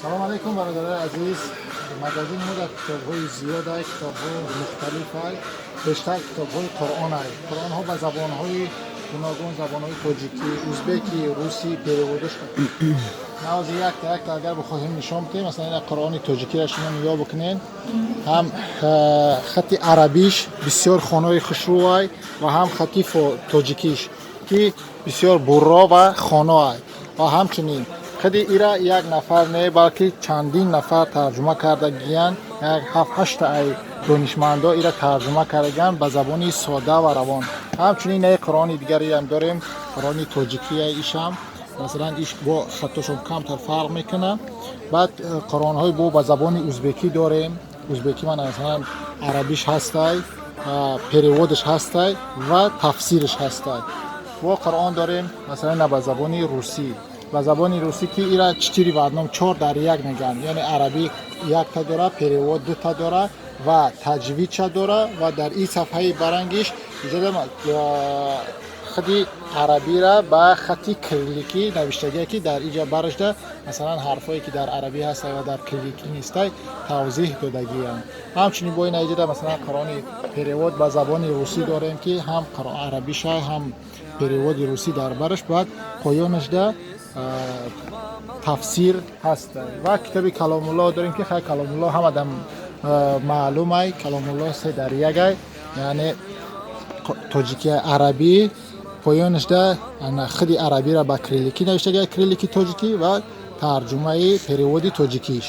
Салом алейкум, бародарои азиз. Магазини мо дар китобҳои зиёдай, китобҳои мухталифай, бештар китобҳои Қуръонай. Қуръонҳо ба забонҳои гуногун: забонҳои тоҷикӣ, узбекӣ, русӣ, перевод ош навози. Якта якта агар бихоҳем, нишон бидем. Масалан, ина Қуръони тоҷикиро шумо нигоҳ бикунед, ҳам хати арабиш бисёр хонои хушрӯай ва ҳам хати тоҷикиш, ки бисёр бурро ва хоноай. Ва ҳамчунин худи ира як нафар не, балки чандин нафар тарҷума кардагиянд. Як ҳафт ҳашта ай донишмандо ира тарҷума кардагиянд ба забони сода ва равон. Ҳамчунин ай Қуръони дигареам дорем, Қуръони тоҷикия. Ишам, масалан, иш бо хаттошон камтар фарқ мекунад. Баъд қуръонҳои бо ба забони узбекӣ дорем. Узбекӣ ман, масалан, арабиш ҳастай, перевод аш ҳастай ва тафсираш ҳастай. Бо Қуръон дорем, масалан, на ба забони русӣ, ба забони русӣ, ки ира четыре в одном, чор дар як мегӯянд, яъне арабӣ якта дора, перевод дута дора ва таҷвидша дора. Ва дар ин сафҳаи барангиш иҷода худи арабира ба хати кирилликӣ навиштагие, ки дар иҷа барашда, масалан, ҳарфҳое ки дар арабӣ ҳастай ва дар кирилликӣ нестай, тавзеҳ додагианд. Ҳамчунин бо ин иҷода, масалан, Қуръони перевод ба забони русӣ дорем, ки ҳам арабиша, ҳам перевод и русӣ дар бараш, баъд поёнашда тафсир ҳаст. Ва китоби Каломулло дорем, ки хай, Каломулло ҳамадам маълумай. Каломулло се дар ягай, яъне тоҷики, арабӣ, поёнашда худи арабиро ба кирилликӣ навиштагай, кириллики тоҷикӣ ва тарҷумаи перевод и тоҷикиш.